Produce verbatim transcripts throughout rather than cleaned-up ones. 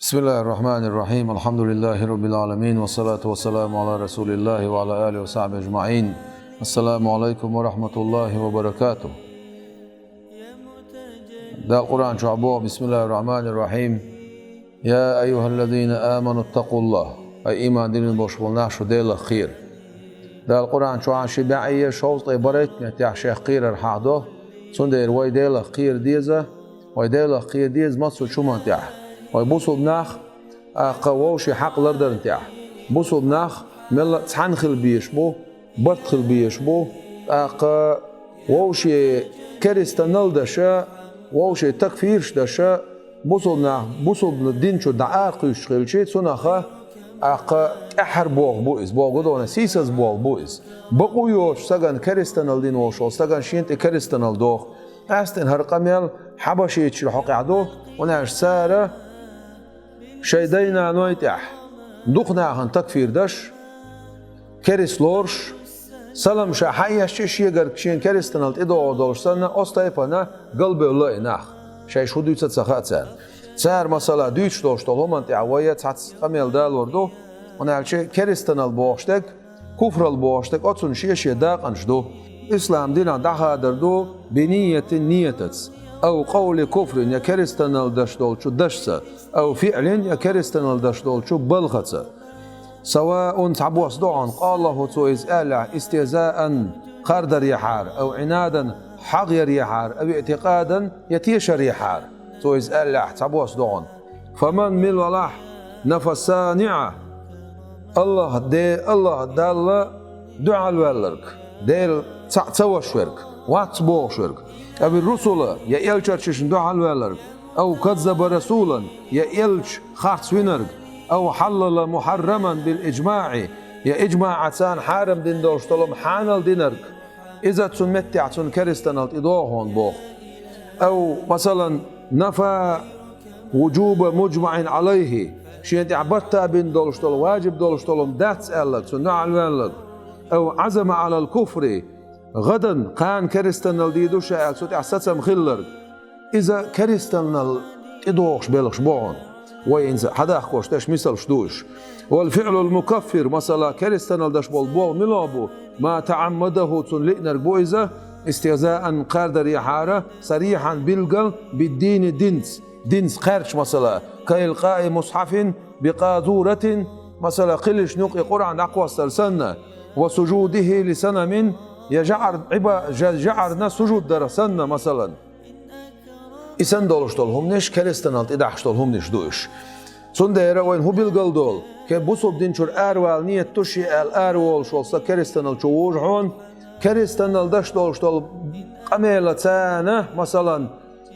بسم الله الرحمن الرحيم. الحمد لله رب العالمين، والصلاة والسلام على رسول الله وعلى آله وصحبه أجمعين. السلام عليكم ورحمة الله وبركاته. Дала Къуръан чохь боху: بسم الله الرحمن الرحيم. يا أيها الذين آمنوا اتقوا الله. Ай, иман диллина болуш болу нах, шу Делах кхера. Дала Къуръан чохь ши бӀе шовзткъе барайтта меттехь шех кхерар хьахадо, цундела вай Делах кхера деза, вай Делах кхера деза массо а хӀуманна тӀехь. Вай бусулба нах, тӀаккха вовшийн хьакъ лардарна тӀехь. Бусулба нах мелла а цхьаьна хила безаш бу, барт хила безаш бу, тӀаккха вовшийн керстанал а деш, вовшийн такфираш а деш, бусулба нах бусулба дин чуьра дӀа ара кхуьссуш хилча, цунах тӀаккха тӀаьххьара болх бу иза, боху гу дона, сийсаза болх бу иза. Бакъо йоцуш стагана, керстанал дина волуш волу стагана шена тӀе керстанал доху. Къаьсттина хӀара къамел хьабашиташна хьокъехь ду, хӀунда аьлча цара шайн дай-наной тӀехь дукха нахана такфир деш, керста лоруш, салам ша хьаэцча, шегара шена керстанал тӀедогӀур долуш санна, оцу тайпана галбевлла и нах, шайша хӀун дуьйцу а ца хаьа царна. Цара, масала, дуьйцуш долуш долу хӀуманна тӀехь вай цхьацца къамел далор ду, хӀунда аьлча керстанал бохуш дерг куфрал бохуш дерг оцунна шен-шен дакъанаш ду. Ислам динах дӀахадар ду: بنية, ниятаца, أو قول كفر, я керстанал деш долчу дашца, أو فعل, я керстанал деш долчу балхаца. سواء, цхьабосса ду хьуна, قاله, цо иза аьллехь, استهزاء, кхардарехьара, أو عنادا, хьагӀъярехьара, أو اعتقادا, я тешарехьара, цо иза аьллехь, цхьабосса ду хьуна. فمن, мила валахь, نفى الصانع, АллахӀ Де-, АллахӀ Далла дуьхьалваьлларг, Дела цхьаъ ца ваша верг, вац бохуш верг, أو الرسل, я элчанашна дуьхьалваьлларг, أو كذب رسولا, я элча харц винарг, أو حلل محرما بالإجماع, я иджмаӀаца хьарам дина долуш долу хӀума хьанал динарг, иза цунна меттехь цунна керстанал тӀедогӀу хьуна боху. أو, масалан, نفى وجوب مجمع عليه, шена тӀехь барт а бина долуш долу, важиб долуш долу хӀума дац аьлларг, цунна дуьхьалваьлларг. أو عزم على الكفر, гӀадан, кхана керстанал дийр ду ша аьлла, цу тӀехь сацам хилларг. Иза керстанал тӀедогӀуш белхаш бу хьуна. Вай хӀинца хьадахкош дерш мисалш ду уьш. والفعل المكفر, масала, керстанал деш болу болх мила бу, ما تعمده, цунна лиънарг бу иза, استهزاء, кхардарехьара, صريحا, билггал, بالدين, динца, динца кхаьрча, масала, كإلقاء مصحف بقاذورة, масала, кхилишна юкъе Къуръан дӀакхоссар санна, وسجوده لصنم, я жӀар, Ӏиба-, жа-, жӀарна сужуд дар санна, масалан. И санна долуш долу хӀуманаш, керстанал тӀедахьаш долу хӀуманаш ду уьш. Цундела вайна хӀун билгал долу? Ке бусулба дин чуьра аравала ниет ду шен аьлла, араволуш волу стаг керстанал чу вужу хьуна, керстанал деш долуш долу къамелаца, масалан,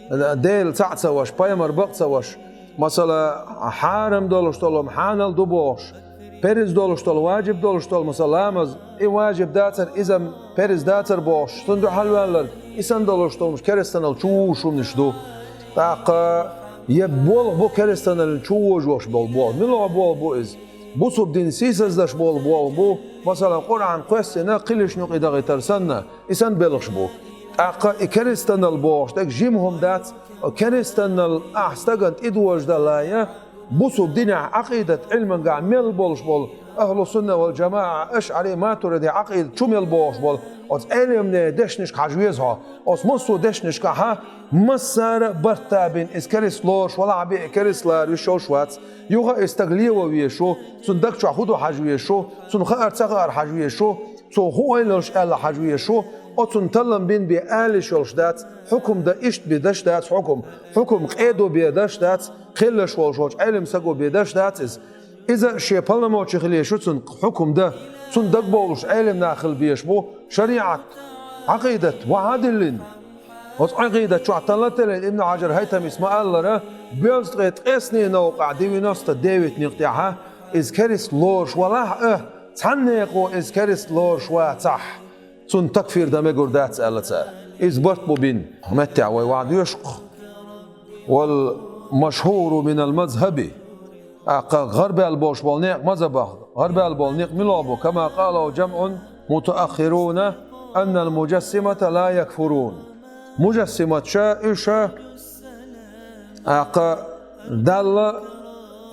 Дела цхьаъ ца ваша, пайхамар бакъ ца ваша, масала, хьарам долуш долу хӀума хьанал ду бохуш, перз долуш долу, важиб долуш долу, масала, ламаз, и важиб дацара, иза-м перз дацара бохуш, цунна дуьхьалваьлларг, и санна долуш долу керстанал чу вужуш хӀуманаш ду. ТӀаккха я болх бу керстаналлин чу вожош болу болх. Мила болх бу иза? Бусулба дин сийсаздеш болу болх бу, масала, Къуръан кхоьссина, кхилишна юкъе дахийтар санна, и санна белхаш бу. ТӀаккха и керстанал бохуш дерг жима хӀума дац, керстанал ахь стагана тӀедожадалла я, бусулба динехь Ӏакъидат Ӏилмангахь мел болуш болу, ахьлу сунна вал жамаӀа, ашӀари, матуриди Ӏакъидат чу мел бохуш болу, оцу Ӏелимнийн дешнашка хьажа веза хьо. Оцу массо а дешнашкахьа массара а барт а бина, иза керста лоруш валахь а бен, керста лара вуьш йолуш вац. Юха а и стаг лево везаш ву, цунна даг чохь хӀун ду хьажа везаш ву, цунна хаар ца хаар хьажа везаш ву, цо хӀун ойла йолуш аьлла хьажа везаш ву, оцунна таллам бина бен ала йиш йолуш дац, хьукум дан иштта бен даш дац хьукум, хьукум къедо бен даш дац, кхеллаш волуш волчу Ӏелим саго бен даш дац иза. Иза шен полномочи хила езаш ву цунна хьукум дан, цунна дагбовлуш Ӏелим нах хила безаш бу, шариӀат, Ӏакъидат вахьа а диллина. Оцу Ӏакъидат чохь талла а теллина, Ибн Хьажар ХӀайтамис ма-аллара, боьлзткъе ткъесний новкъахь, девяносто девять никъ тӀехьа, иза керста лоруш валахь а, цхьаннекъо иза керста лоруш вацахь, цунна такфир дан мегур дац аьлла цара. Иза барт бу бина. Меттехь вай вахьа доьшуш-кх. والمشهور من المذهب. ТӀаккха гӀарабаьлла болуш болу некъ мазхабах, гӀарабаьлла болу некъ мила бу? كما قاله جمع متأخرون أن المجسمة لا يكفرون. Мужассимат ша, уьш ша, тӀаккха Далла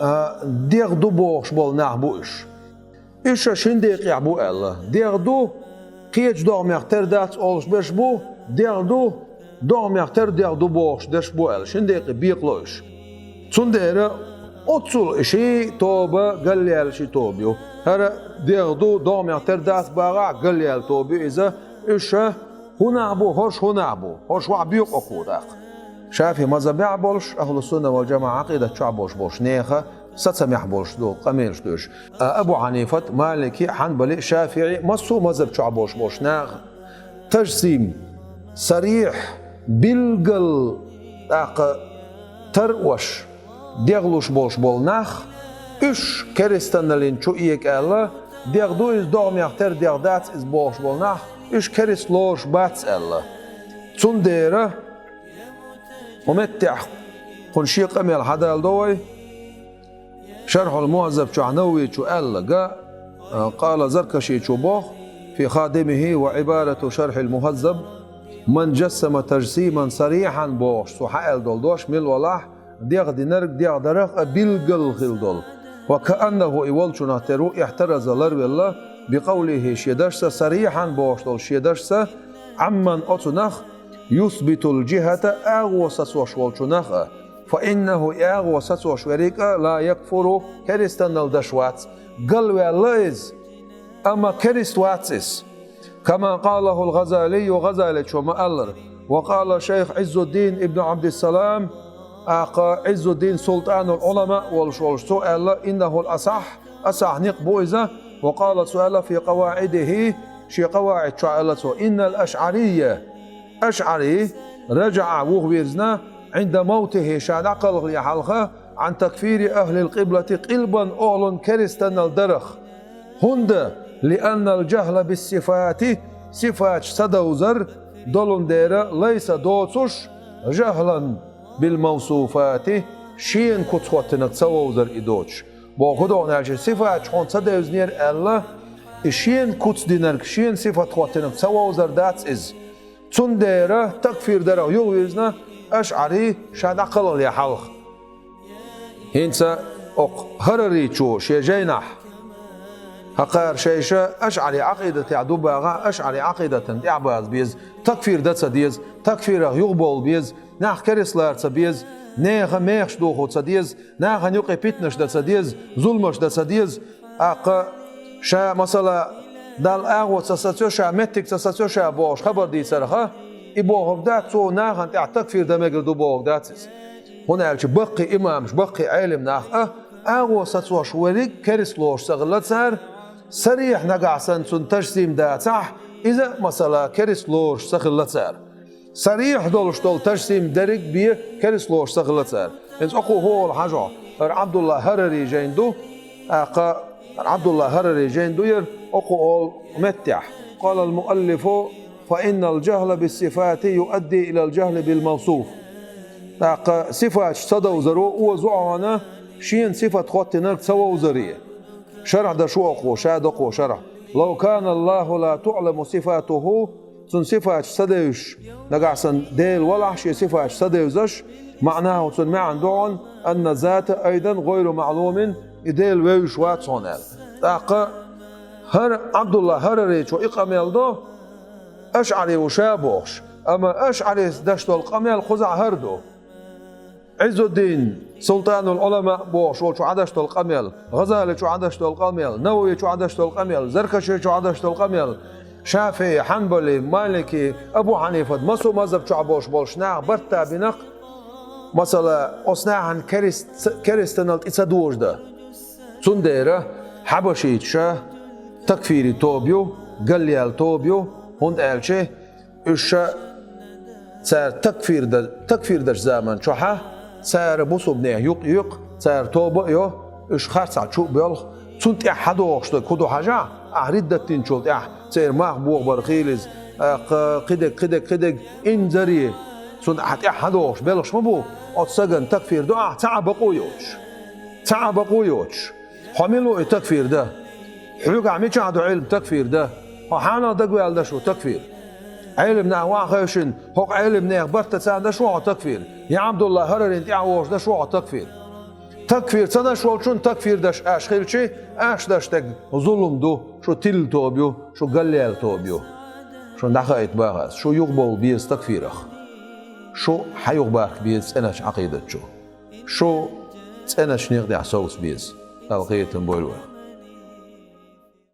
а, дегӀ ду бохуш болу нах бу уьш. Уьш шин декъехь бу аьлла. ДегӀ ду, кхечу догӀмех тера дац олуш берш бу, дегӀ ду, догӀмех тера дегӀ ду бохуш дерш бу аьлла. Шин декъе бекъало уьш. Цундела оццул и ши тоба галъяьлла ши тоба ю. ХӀара дегӀ ду, догӀмех тера дац бахахь галъяьлла тоба ю иза. Уьш ХӀун нах бу, хӀорш хӀун нах бу, хӀорш ваха боькъу окхо тӀаккха. ШафиӀи мазхабехь болуш, ахлу сунна вал жамаӀа Ӏакъидат чохь болуш болуш нехан сацамехь болуш ду, къамелаш ду уьш. А Абу Хьанифат, Малики, Хьанбали, ШафиӀи, массо а мазхаб чохь болуш болуш наха тажсим, сарихь, билггал, тӀаккха тарош, дегӀ луш болуш болу нах, уьш керстаналлин чу эга аьлла, дегӀ ду иза, догӀмех тера дегӀ дац иза бохуш болу нах, уьш керст лоруш бац аьлла. Цундела, хӀун меттехь, кхунна шен къамел хьадалдо вай, Шархьул Мухаззаб чохь Нававичо аьлла, га, а, къала Заркашичо боху, фи хадимихи ва Ӏибарату Шархьил Мухаззаб, ман жассама тажсиман сарихьан бохуш, цо хьааьлла долу дош мила валахь, дегӀ динарг дегӀ дарах а билггал хила долу. Ва кааннаху и волчунах тера ву ихьтараза ларвелла, бикъавлихи шен дашца, сарихьан бохуш долу шен дашца, Ӏамман оцунах, юсбитул жихӀата агӀо сацош волчунах а, фа иннаху и агӀо сацош верриг а ла якфуру керстанал даш вац, галваьлла иза, амма керст вац иза. Кама къалахул ГӀазалию, ГӀазаличо ма-аллара, ва къала шайх Ӏиззуддин ибн Ӏабдиссалам, тӀаккха Ӏиззуддин султӀанул Ӏулама волуш волуш цо аьлла, иннахул асахь, асахь никъ бу иза, ва къала цо аьлла фи къаваӀидихи, шен къаваӀид чохь аьлла цо, иннал ашӀария, ашӀари, ражаӀа вухавирзина, Ӏинда мавтихи ша дӀакхалхале хьалха, Ӏан такфири ахлил къиблати къилбан охӀлун керстанал дарах. ХӀунда, лианнал жахла биссифати, сифаташ ца довзар долун дера лайса доцуш, жахлан билмавсуфати, шена куц хӀоттинарг ца вовзар и доцуш. Боху хӀун доху аьлча, сифаташ хьуна ца девзинера аьлла, и шена куц динарг, шена сифат хӀоттинарг ца вовзар дац иза. Цундела такфир дарах юхавирзина ашӀари ша дӀакхалхале хьалха. ХӀинца окху Хараричо шен жайнахь, хӀокхара шайша ашӀари Ӏакъидатехь ду бахахь, ашӀари Ӏакъидатана тӀаьхьабаза беза, такфир дан ца деза, такфирах юхабовла беза, нах керстанал ца беза, нехан мехаш дохо ца деза, нахана юкъе питанаш дан ца деза, зуламаш дан ца деза, тӀаккха ша, масала, Далла агӀо ца сацайо ша, меттиг ца сацайо ша бохуш хабар дийцарха, и бохург дац, цо нахана тӀехь такфир дан мегар ду бохург дац иза. ХӀунда аьлча баккхий имамаш, баккхий Ӏелам нах а, агӀо сацош верриг керст лоруш ца хилла цара, сарихь нагахь санна цунна тажсим дацахь, иза а, масала, керст лоруш ца хилла цара. Сарихь долуш долу тажсим дерриг бен керст лоруш ца хилла цара. ХӀинца окху хӀу олу хьажа, хӀара Ӏабдулла ХӀарари жайна ду, тӀаккха хӀара Ӏабдулла ХӀарари жайна ду яра, окху олу меттехь. Къалал муаллифу, фа иннал жахла биссифати юадди илал жахли билмавсуф. ТӀаккха сифаташ ца довзаро озо хьуна, шена сифат хӀоттинарг ца вовзаре. Шархь даш ву окхо, ша доккхо шархь. Лав кана Аллаху ла туъламу сифатуху, цунна сифаташ ца девзаш, нагахь санна Дела валахь шен сифаташ ца девзаш, маънаху цунна маьӀна ду хьуна, анна зата айдан гӀайру маълумин, и Дела вевзаш вац хьуна аьлла. ТӀаккха хӀара Ӏабдулла ХӀараричо и къамел до, ашӀари ву ша бохуш, амма ашӀарис даш долу къамел кхузахь хӀара ду. Ӏиззуддин, султӀанул Ӏулама бохуш волчо Ӏадаш долу къамел, ГӀазаличо Ӏадаш долу къамел, Нававичо Ӏадаш долу къамел, Заркашичо Ӏадаш долу къамел, ШафиӀи, Хьанбали, Малики, Абу Хьанифат, массо а мазхаб чохь болуш болуш нах барт а бина-кх, масала, оцу нахана керст-, керстанал тӀе ца дожадан. Цундела хьабашиташа такфири тоба ю, галъяьлла тоба ю, хӀунда аьлча, Уьш ша цара такфир дан, такфир даш заман чохьа, цара бусулбанех юкъ-юкъ, цара тоба а йо, уьш харцахь чу а боьлху, цунна тӀехь хьадохуш дерг хӀун ду хьажахь, ахь риддат динчул тӀехь церан мах бохабар хийла иза, а, кхидерг, кхидерг, кхидерг, инзаре, цунна ахь тӀехь хьадохуш белхаш ма бу, оцу сагана такфир до ахь цхьа а бакъо йоцуш. Цхьа а бакъо йоцуш. Хьо мила ву и такфир дан? Хьоьгахь мичахь ду Ӏилма такфир дан? Хьо хьанал дагаваьлла даш ву такфир? Ӏелим нах ваха хевшина, хӀокху Ӏелим нехан барта царна даш ву хьо такфир? Я Ӏабдулла ХӀарарин тӀаьхьа вогӀуш даш ву хьо такфир? Такфир ца деш волчун такфир деш аша хилчи, аша деш дерг зулам ду, шу тилла тоба ю, шу галъяьлла тоба ю. Шуна дӀахаийта боху ас, шу юхабовла беза такфирах. Шу хьаюхабахка беза цӀеначу Ӏакъидат чу. Шу цӀеначу некъа тӀехь совца беза. Дала къинхетам бойла вайх.